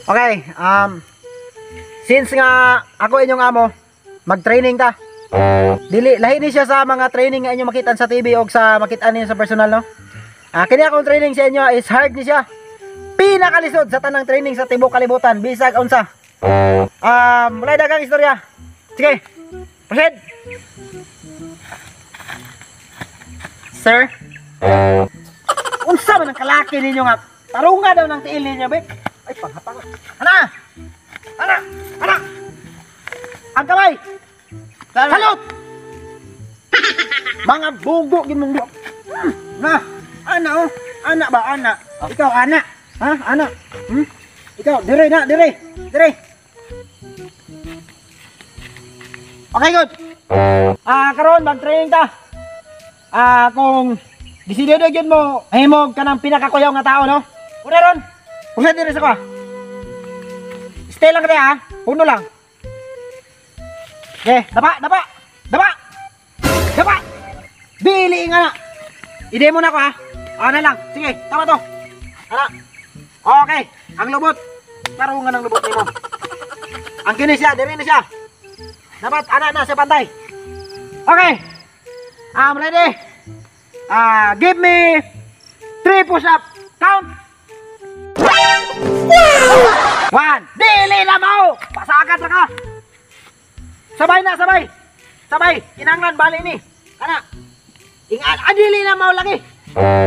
Okay, since nga ako inyong amo, mag-training ta. Dili lahi ni siya sa mga training nga inyo makitaan sa TV o sa makitaan ninyo sa personal, no? Ah, kini akong training sa inyo is hard ni siya. Pinakalisod sa tanang training sa tibok kalibutan, bisag unsa. Walay daghang istorya. Sige. Proceed. Sir. Unsa man ang kalaki ninyo nga tarunga daw ng tiil ninyo, be? Ay, panghapang. Ana! Ana! Ana! Ang kamay! Salot! Mga bugo gid mong duha. Na, ana oh. Ana ba ana? Ikaw ana. Ha? Ana. Hmm? Ikaw dire na, dire. Dire. Okay, good. Ah, karon mag-training ta. Ah, kung desidido gyud mo, himog ka ng pinakakuyaw nga tao, no? Una ron. Proceed dire sa ko. Stay lang ka ha. Puno lang. Okay, dapa, dapa. Dapa. Dapa. Dili nga na. I-demo na ko ha. Ano lang. Sige, tama to. Ana. Okay, ang lubot. Tarungan ang lubot nimo. Ang kini siya, diri na siya. Dapat ana na sa pantay. Okay. I'm ready. Ah, give me 3 push up. Count. One. Dili na mo. Pasakat ra ka. Sabay na, sabay. Sabay. Kinanglan bali ni. Kana. Ingat, ah, dili na mo lagi.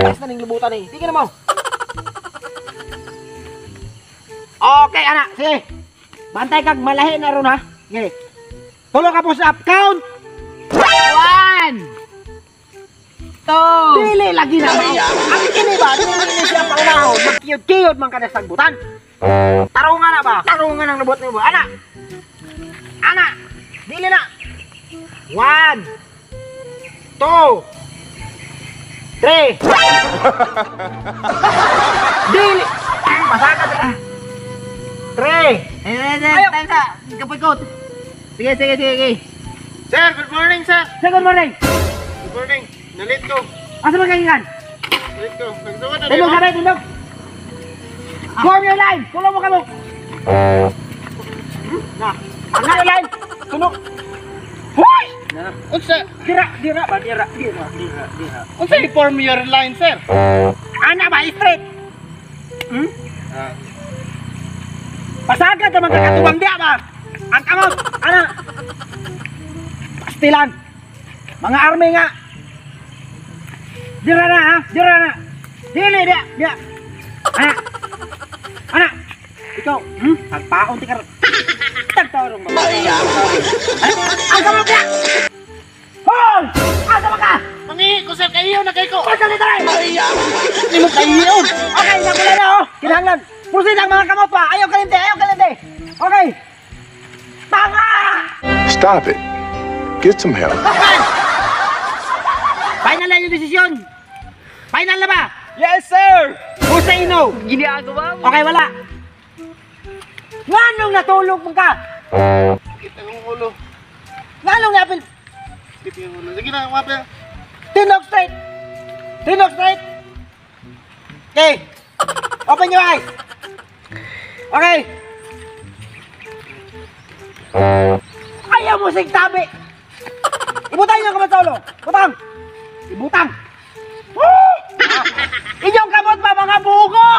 Basta ning lubutan ni. Sige na mo. Okay, ana. Sige. Bantay kag malahi na ron ha. Sige. Tulo ka push up. Count. 1, 2, Dili lagi na mo. Ang kini ba? Dili ni siya paunahon. Magkiyod-kiyod man ka na sa sagbutan. Tarungan na ba? Tarungan ang lubot nimo. Ana. Ana. Dili na. 1, 2, 3. Dili. Masakit. Ah. 3. Eh, Ayaw. time sa kapagkot. Sige, sige, sige, sige. Sir, good morning, sir. Sir, good morning. Good morning. Nalit ko. Asa man kagikan? Nalit ko. Nagsuwat na Tindog di ba? sabi, tindog. Form your line. Tulong mo kamo. Na. Ang your line. Tunog. Hoy! Unsa? Dira, dira ba? Dira, dira, dira, dira. Unsa i-form your line, sir? Ana ba? Straight. Hmm? Ah. Pasagad naman kakatubang diya ba? Ang kamot. Ana. Pastilan. Mga army nga. Dira na ha? Dira na. Dili diya, diya. Ana. Ana. Ikaw, Tagpaon ti karon. Tagtarong ba? Ang kamot diya. Hoy! Asa ba ka? Mangihi ko, sir. Kayo na kay ko. Pagka dito rin! Hindi mo kayo. Okay, nakula na oh. Kinahanglan. Proceed ang mga kamot pa. Ayaw kalente, ayaw kalente. Okay. Tanga! Stop it. Get some help. Final na yung desisyon. Final na ba? Yes, sir. Who say no? Ginagawa mo. Okay, wala. Nganong natulog mo ka? Sakit ang ulo. Nganong napil? Sakit ang ulo. Sige na, mapel. Tindog straight. Tindog straight. Okay. Open your eyes. Okay. Ayaw mo sing tabi. Ibutang niyo kamot sa ulo. Butang. Ibutang. Woo! Inyong kamot ba mga bugo?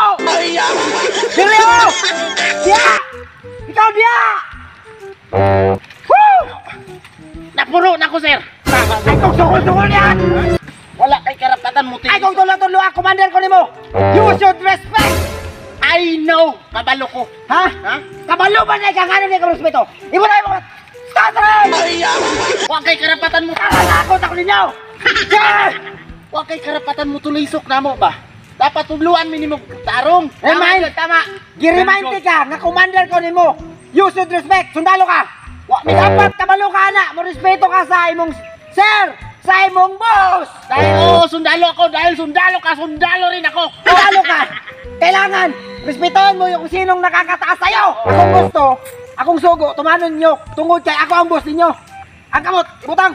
Dili oh! Diya! Ikaw diya! Woo! Napuro na ko, sir. Ay kung sukol-sukol yan! Wala kay karapatan mo. Ay kung tulo-tulo ang commander ko nimo! You should respect! I know. Kabalo ko. Ha? Ha? Kabalo ba na ikaw nga ni ka respeto? Ibutay mo! Stop rin! Wa kay karapatan mo. Nakatakot ako ninyo! Yeah! Wa kay karapatan mo tulisok na mo ba? Dapat tubluan minimo tarong. Remind, Tama, tama. Gi-remind ka nga commander ko nimo. You should respect. Sundalo ka. Wa may dapat kabalo ka na. Mo respeto ka sa imong sir, sa imong boss. Dahil oo, sundalo ako. Dahil sundalo ka, sundalo rin ako. Sundalo ka. Kailangan respetuhan mo yung sinong nakakataas sa'yo. Akong gusto, akong sugo, tumanon nyo. Tungod kay ako ang boss ninyo. Ang kamot, ibutang.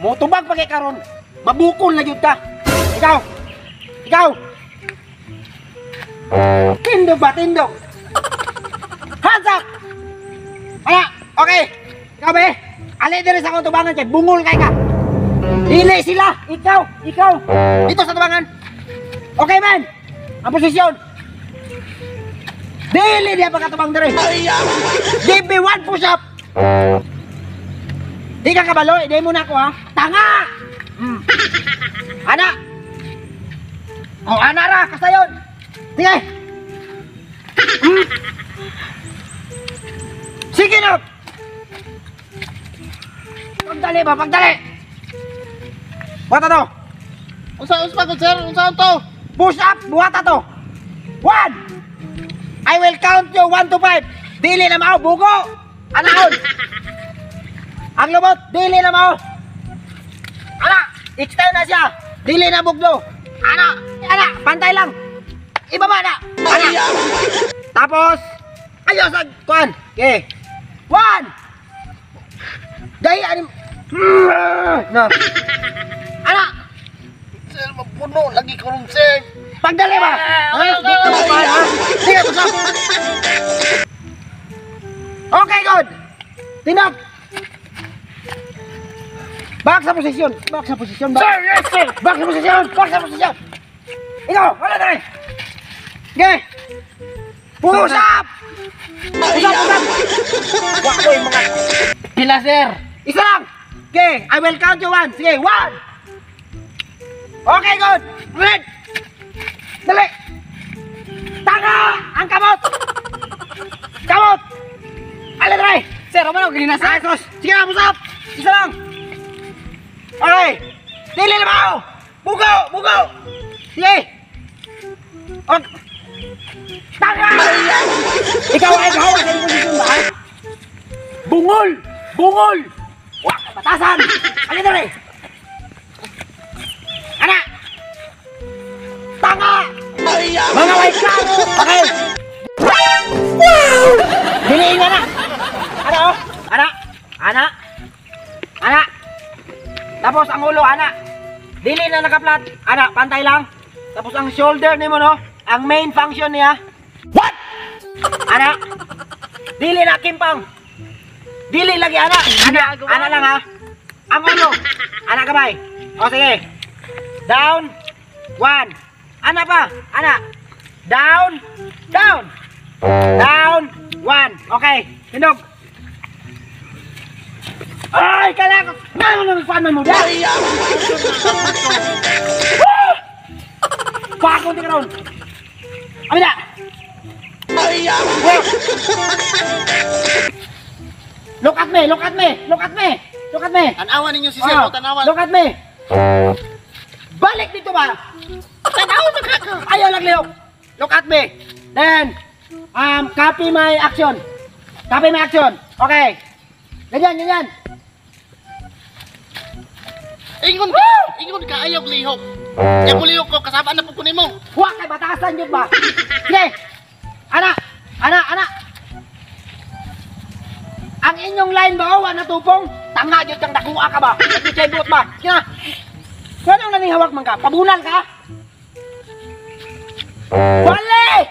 Motubag pa kay karon. Mabukol na gyud ka. Ikaw. Ikaw. Tindog ba? Tindog. Hands up! Ana, okay. Ikaw be, ali diri sa akong tubangan kay bungol kay ka. Dili sila, ikaw, ikaw. Dito sa tubangan. Okay man. Ang posisyon. Dili diya pagkatubang diri. Give me one push up. Di ka kabalo, i mo na ako ha. Tanga! Ana! O ana ra, kasayon. Sige. Sige na. Pagdali ba, pagdali. Buhata to. Unsa unsa pa sir? Unsa to? Push up, buhata to. 1. I will count you 1 to 5. Dili na mao, bugo. Anaon. Ang lubot, dili na mao. Ana, extend na siya. Dili na buglo. Ana, ana, pantay lang. Ibaba na. Ana. Tapos, ayos ang kuan. Okay. 1. Dahil anim. No. Ana, Sir, mapuno lagi ko ron sir. Pagdali ba? Ha? Dito mo pa, ha? Sige, push up. Okay, good. Tinap. Back sa posisyon. Back sa posisyon. Back. Sir, yes sir. Back sa posisyon. Back sa posisyon. Ikaw, wala na rin. Okay. Push up! Push up, push up! Wak ko yung mga... Pila, sir? Isa lang! Okay, I will count you 1. Sige, 1! Okay, good! Red! Dali! Tanga! Ang kamot! Kamot! Alin dali! Sir, ano na ganina, sir? Ay, sus! Sige na, push up! Isa lang! Okay! Dili na mao! Bugo! Bugo! Sige! Okay. Tanga! Ikaw ay gawa sa posisyon ba? Bungol! Bungol! Wak! Batasan! Alin dali! Ana! Tanga! Mga white ka! Okay! Wow! Diliin nga na! Ana oh! Ana! Ana! Ana! Tapos ang ulo, ana! Dili na nakaplat. Ana, pantay lang. Tapos ang shoulder nimo no, ang main function niya. What? Ana! Dili na kimpang. Dili lagi ana. Ana, ana lang ha. Ang ulo. Ana kamay. O sige. Down. 1. Ana pa. Ana. Down. Down. Down. 1. Okay. Tindog. Ay, kailangan ko. Ngano nang kuan mo dai? Pakon ti karon. Ami na. Look at me, look at me, look at me, look at me. Tanawan ninyo si sir, Oh, tanawan. Look at me. Balik dito ba? Tanawan man ka. Ayaw lang lihok. Look at me. Then, copy my action. Copy my action. Okay. Ganyan, ganyan. Ingon ka, ingon ka ayaw lihok. Kaya mulihok ko kasama na po ko nimo. Huwag kay batasan yun ba? Sige. Ana, ana, ana. Ang inyong line ba, oh, natupong? Tanga yun kang dakuha ka ba? Nag-chebot ba? Sige na. Kung anong nanihawak man ka? Pabunal ka? Balik!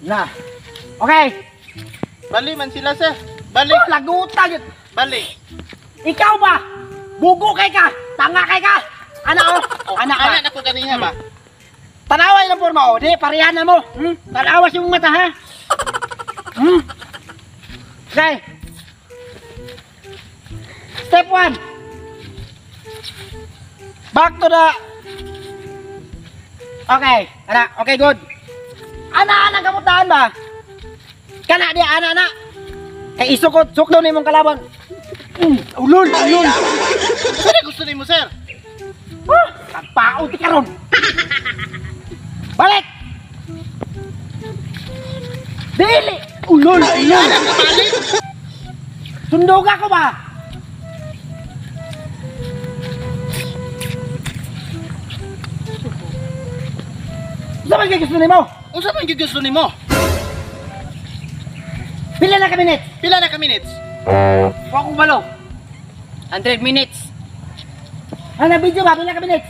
Na. Okay. Bali man sila sir. Bali, Oh, laguta yun. bali. Ikaw ba? Bugo kay ka! Tanga kay ka! Ana oh! Ana ka! Ana na ko ganiha ba? Tanawa yung forma oh. Di, parehan na mo. Tanawa yung mata ha. Okay. Step 1. Back to the... Okay. Ana, okay, good. Ana, ana, kamutaan ba? Kana di, ana, ana. Kay isukot, sukdo ni mong kalaban. Ulol, ulol. Sino gusto nimo sir? Ah, tagpaon ti karon. Balik! Dili! Ulol, ulol. Ana ka balik. Sunduga ko ba? Unsa man kay gusto nimo? Unsa man gyud gusto nimo? Pila na ka minutes? Pila na ka minutes? Wa ko balo. 100 minutes. Ano video ba? Pila ka minutes?